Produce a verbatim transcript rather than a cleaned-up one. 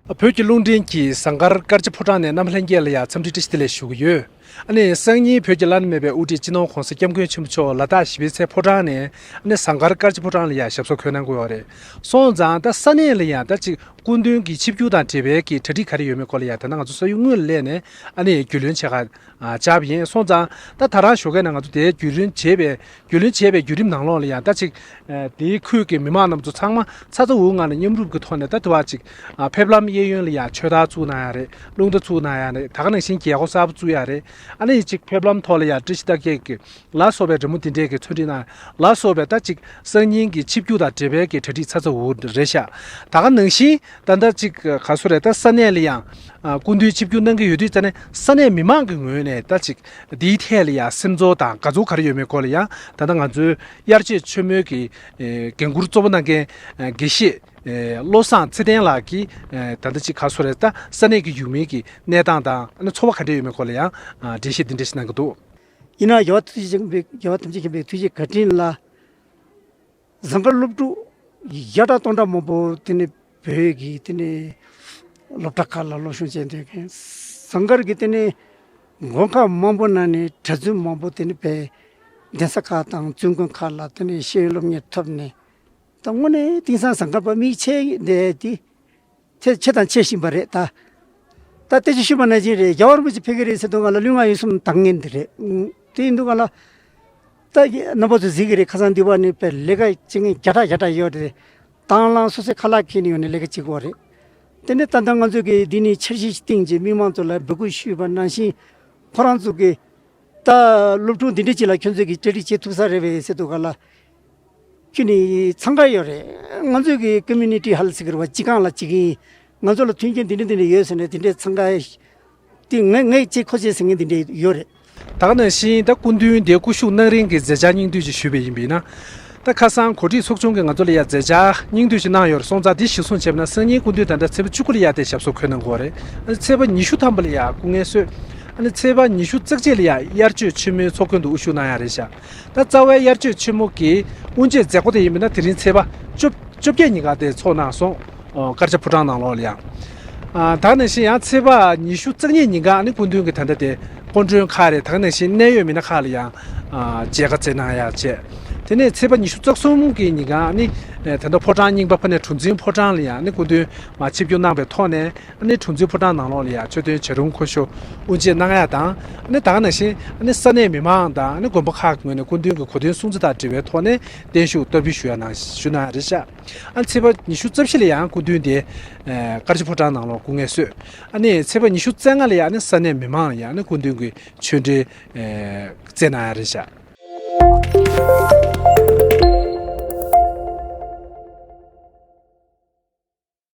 བོད་ཀྱི་རླུང་འཕྲིན་གྱིས་ཟངས་དཀར་དཀར་ཆ་ཕོ་བྲང་ནས་རྣམ་པ་ལྷན་རྒྱས་ལ་ཡང་འཚམས་འདྲི་བཀྲ་ཤིས་བདེ་ལེགས་ཞུ་གི་ཡོད། ཨ་ནི་སང་ཉིན་བོད་ཀྱི་བླ་ན་མེད་པའི་དབུ་ཁྲིད་སྤྱི་ནོར་༸གོང་ས་༸སྐྱབས་མགོན་ཆེན་པོ་མཆོག་ལ་དྭགས་ཞི་བའི་ཚལ་ཕོ་བྲང་ནས་ཨ་ནི་ཟངས་དཀར་དཀར་ཆ་ཕོ་བྲང་ལ་ཡང་ཞབས་སོར་འཁོད་གནང་དགོས་པ་རེད། སོང་ཙང་ད་ས་གནས་ལ་ཡང་ད་ཅིག་སྐུ་མདུན་གྱི་ཆིབས་བསྒྱུར་དང་འབྲེལ་བའི་གི་གྲ་སྒྲིག་ག་རེ་ཡོད་མེད་སྐོར་ལ་ཡང་ད་ལྟ་ང་ཚོ་ས་ཡུལ་དངོས་ལ་སླེབས་ནས་ཨ་ནི་རྒྱུས་ལོན་བྱེད་ག་ཨ་བཅར་བ་ཡིན། སོང་ཙང་ད་ད་རང་ཞོགས་ཀས་ནས་ང་ཚོ་དེའི་རྒྱུས་ལོན་བྱེད་པའི་རྒྱུས་ལོན་བྱས་པའི་བརྒྱུད་རིམ་ནང་ལོགས་ལ་ཡང་ད་ཅིག་ཨ་དེའི་ཁུལ་གྱི་མི་མང་རྣམས་ཚོ་ཚང་མ་ཚ་ཚ་འུར་འུར་ངང་ནས་མཉམ་རུབ་ཀྱི་ཐོག་ནས་ད་དུ་བ་ཅིག་ཨ་ཕེབས་ལམ་གཡས་གཡོན་ལ་ཡང་ཆོས་བདག་བཙུགས་གནང་ཡ་རེད། རླུང་རྟ་བཙུགས་གནང་ཡ་རེད། ད་ག་ནང་བཞིན་རྒྱལ་སྒོ་གསར་པ་བཙུགས་ཡ་རེད། ཨ་ནི་ཅིག་ཕེབས་ལམ་ཐོག་ལ་ཡང་བཀྲ་ཤིས་རྟགས་བརྒྱད་ཀྱི་ལ་སོགས་པའི་འབྲི་མོ་འདི་འདྲས་ཀྱི་ཚོན་སྒྲིག་གནང་ལ་སོགས་པའི་ད་ཅིག་སང་ཉིན་གྱི་ཆིབས་བསྒྱུར་དང་འབྲེལ་བའི་གི་གྲ་སྒྲིག་ཚ་ཚ་འུར་འུར་རེད་ཤག་ད་ག་ནང་བཞིན་ད་ལྟ་ཅིག་ག་སོ་རེད། ད་ས་གནས་ལ་ཡང་ཨ་སྐུ་མདུན་ཆིབས་བསྒྱུར་གནང་གི་ཡོད་དུས་ཙ་ནས་ས་གནས་མི་མང་གི་ངོས་ནས་ད་ཅིག་འདིའི་ཐད་ལ་ཡང་སེམས་ཚོར་དང་དགའ་ཚོར་ག་རེ་ཡོད་མེད་སྐོར་ལ་ཡང་ད་ལྟ་ང་ཚོའི་དབྱར་ཆོས་ཆེན་མོའི་གི་ཨེ་འགན་འཁུར་གཙོ་བོ་གནང་མཁན་ཨེ་དགེ་བཤེས་ཨེ་བློ་བཟང་ཚེ་བརྟན་ལགས་ཀྱིས་ཨེ་ད་ལྟ་ཅིག་ག་སོ་རེད། ད་ས་གནས་ཀྱི་ཡུལ་མིའི་གི་གནས་སྟངས་དང་ཨ་ནི་ཚོར་བ་ག་འདྲ་ཡོད་མེད་སྐོར་ལ་ཡང་ཨ་འགྲེལ་བཤད་འདི་འདྲ་ཞིག་གནང་གི་འདུག་ཡིན་ན་རྒྱལ་བ་ཐམས་ཅད་མཁྱེན་པའི་རྒྱལ་བ་ཐམས་ཅད་མཁྱེན་པའི་ཐུགས་རྗེ་བཀའ་དྲིན་ལ། ཟངས་དཀར་སློབ་ཕྲུག་བརྒྱ་ཕྲག་སྟོང་ཕྲག་མང་པོ་དེ་ནས་བོད་ཀྱི་དེ་ནས་སློབ་གྲྭ་ཁག་ལ་སློབ་སྦྱོང་བྱས་འདོད་མཁན། ཟངས་དཀར་གྱི་དེ་ནས་དགོན་ཁག་མང་པོ་ནང་ནས་གྲྭ་བཙུན་མང་པོ་དེ་ནས་བོད་གདན་ས་ཁག་དང་བཙུན་དགོན་ཁག་ལ་དེ་ནས་ཤེས་ཡོན་སློབ་གཉེར་ཐོབ་ནས། ད་དངོས་གནས་དེང་སང་ཟངས་དཀར་པ་མིག་ཆེ་འདས་དེ། ཆེ་ཆེ་དང་ཆེ་བཞིན་པ་རེད་ད། ད་ལྟ་ཅི་ཞུས་པ་ནང་བཞིན་རེད། རྒྱལ་བ་རིན་པོ་ཆེ་ཕེབས་ཀྱི་རེད་ཟེར་དུས་སྒང་ལ་ལུས་ངག་ཡིད་གསུམ་དྭངས་ངེས་འདི་རེད། དེ་ཡིན་དུས་སྒང་ལ། ད་རྣམ་པ་ཚོ་གཟིགས་ཀྱི་རེད། ཁ་སང་འདི་བ་ནས་པའི་ལས་ཀ་བྱེད་མཁན་བརྒྱ་ཕྲག་བརྒྱ་ཕྲག་ཡོད་རེད། དང་བླངས་སོ་སོའི་ཁ་ལག་འཁྱེར་ནས་ཡོང་ནས་ལས་ཀ་བྱེད་དགོས་རེད། དེ་ནས་ད་ལྟ་ང་ཚོ་གིས་འདི་ནས་འཆར་གཞི་ཞིག་བཏིང་རྗེས་མི་མང་ཚོ་ལ་འབོད་སྐུལ་ཞུས་པ་ནང་བཞིན་ཁོ་རང་ཚོ་གིས་ད་སློབ་ཕྲུག་འདི་འདྲ་ཅིག་ལ་ཁྱོད་ཚོ་གིས་གྲ་སྒྲིག་བྱེད་ཐུབ་ས་རེད་པས་ཟེར་དུས་སྒང་ལ། ཁྱོད་ནི་འཚང་ཁ་ཡོད་རེད། ང་ཚོས་ཀྱི་ཀོ་མུ་ནི་ཊི་ཧོལ་ཟེར་གྱི་རེད་བ། སྤྱི་ཁང་ལ་བྱེད་ཀྱི་ཡིན། ང་ཚོ་ལ་མཐུན་རྐྱེན་འདི་འདྲ་འདི་འདྲ་ཡོད་ཟེར་ནས་དེ་འདྲའི་འཚང་ཁ་དེ་ངས་ངས་ཅིག་ཁོ་ཅིག་ཟེར་མཁན་འདི་འདྲ་ཡོད་རེད། ད་ག་ནང་བཞིན་ད་སྐུ་མདུན་དེ་སྐུ་བཞུགས་གནང་རིང་གི་མཛད་འཆར་སྙིང་བསྡུས་ཅིག་ཞུས་པ་ཡིན་པས་ན། ད་ཁ་སང་གོ་སྒྲིག་ཚོགས་ཆུང་གིས་ང་ཚོ་ལ་ཡ་མཛད་འཆར་སྙིང་བསྡུས་ཅིག་གནང་ཡོད་རེད། སོང་ཙང་འདི་གཞིར་བཟུང་བྱས་པ་ན་སང་ཉིན་སྐུ་མདུན་ད་ལྟ་ཚེས་པ་བཅུ་དགུ་ལ་ཡ་དེ་ཞབས་སོར་འཁོད་གནང་དགོས་རེད། ཨ་ནི་ཚེས་པ་ཉི་ཤུ་ཐམ་པ་ལ་ཡ་སྐུ་ངལ་གསོས། ཨ་ནི་ཚེས་པ་ཉི་ཤུ་རྩ་གཅིག་ལ་ཡ་དབྱར་ཆོས་ཆེན་མོའི་ཚོགས་མགོན་དུ་དབུ་བཞུགས་གནང་ཡ་རེད་ཤག་ད་རྩ་བའི་དབྱར་ཆོས་ཆེན་མོ་གི་དབུ་འབྱེད་མཛད་སྒོ་དེ་ཡིན་པས་ན་དེ་རིང་ཚེས་པ་བཅོ་བཅོ་བརྒྱད་ཉིན་ག་དེ་ཚོགས་གནང་སོང་། ཨོ་དཀར་ཆ་ཕོ་བྲང་ནང་ལོགས་ལ་ཡང་། ཨ་ད་ག་ནང་བཞིན་ཡང་ཚེས་པ་ཉི་ཤུ་རྩ་གཉིས་ཉིན་ག་ཨ་ནི་སྐུ་མདུན་གྱི་ད་ལྟ་དེ་སྐུ་མགྲོན་ཁག་རེད། ད་ག་ནང་བཞིན་གནད་ཡོད་མི་སྣ་ཁག་ལ་ཡང་ཨ་མཇལ་ཁ་བསྩལ་གནང་ཡ་བྱས། དེ་ནས་ཚེས་པ་ཉི་ཤུ་རྩ་གསུམ་གྱི་ཉིན་ག་ཨ་ནི་ད་ལྟ་ཕོ་བྲང་རྙིང་པ་ཕ་ནས་གྲུ་འཛིན་ཕོ་བྲང་ལ་ཡང་ཨ་ནི་སྐུ་མདུན་མ་ཆིབས་བསྒྱུར་གནང་བའི་ཐོག་ནས། ཨ་ནི་གྲུ་འཛིན་ཕོ་བྲང་ནང་ལོགས་ལ་ཡང་མཆོད་རྟེན་བྱ་རུང་ཁོ་ཤོ་དབུ་འབྱེད་གནང་ཡ་དང་། ཨ་ནི་ད་ག་ནང་བཞིན་ཨ་ནི་ས་གནས་མི་མང་དང་ཨ་ནི་དགོན་པ་ཁག་གི་ངོས་ནས་སྐུ་མདུན་གྱི་གོ་སྟོན་སྲུང་བརྩི་དང་འབྲེལ་བའི་ཐོག་ནས་བརྟན་བཞུགས་བསྟར་འབུལ་ཞུ་ཡ་གནང་ཞུ་གནང་ཡ་རེད་ཤག་ཨ་ནི་ཚེས་པ་ཉི་ཤུ་རྩ་བཞི་ལ་ཡང་སྐུ་མདུན་དེ་ཨ་དཀར་ཆ་ཕོ་བྲང་ནང་ལོགས་སྐུ་ངལ་གསོས། ཨ་ནི་ཚེས་པ་ཉི་ཤུ་རྩ་ལྔ་ལ་ཡང་ཨ་ནི་ས་གནས་མི་མང་ལ་ཡང་ཨ་ནི་སྐུ་མདུན་གྱི་ཆོས་འབྲེལ་ཨ་བསྩལ་གནང་ཡ་རེད་ཤག